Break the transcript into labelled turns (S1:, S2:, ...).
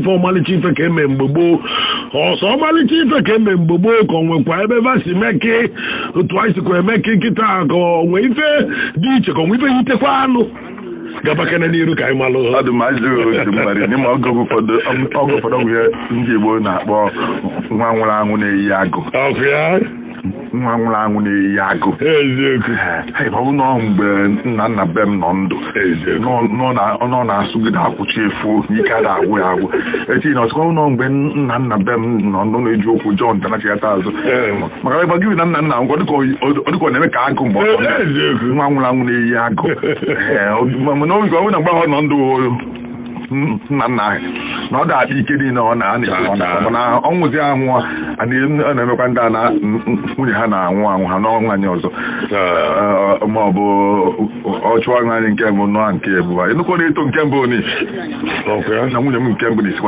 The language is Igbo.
S1: Ife ọmalịcha ife ka eme mgbe gboo, ọsọ ọmalịcha ife ka eme mgbe gboo, ka ọ nwekwa ebe va si meke otu anyị sikwa emeke kịta, ka ọ nwee ife dị iche, ka ọ nwee ife yitekwa anụ gabakene n'iru ka anyị malụ.
S2: Ọ dị maazị Osimiri n'ime oge ụfọdụ bụ ihe ndị Igbo na-akpọ nwa nwụrụ anwụ na-eyi agụ.
S1: Ọkụ ya.
S2: Nwa nwụrụ anwụ na-eyi agụ.
S1: Eziokwu.
S2: Hey, ọ bụ nọ mgbe nna nna be m nọ ndụ, nọ na-asụgide akwụchi efu n'ike ada agwụ ya agwụ echi na ọsịkwa nọ mgbe nna nna be m nọ ndụ na-eji okwu jọọ ntanachigata azụ, maka ebe gị na nna nna m, ọ dịka ọ na-eme ka agụ mgbe ọ nọ. Nwa nwụrụ anwụ na-eyi agụ. Mana oge ọ bụ na mgbe ọ nọ ndụ, nna nna ahụ na ọ ga-akpa ike niile ọ na mana ọnwụzi anwụọ, a na-emekwa ndị a na nwunye ha na-anwụ anwụ ha n'ọnwa anyị ọzọ, ma ọ bụ ọ chụọ nwaanyị nke mbụ nụọ nke ebu ịnụkọ na-eto nke mbụ ni na nwunye m nke mbụ na-esikwa.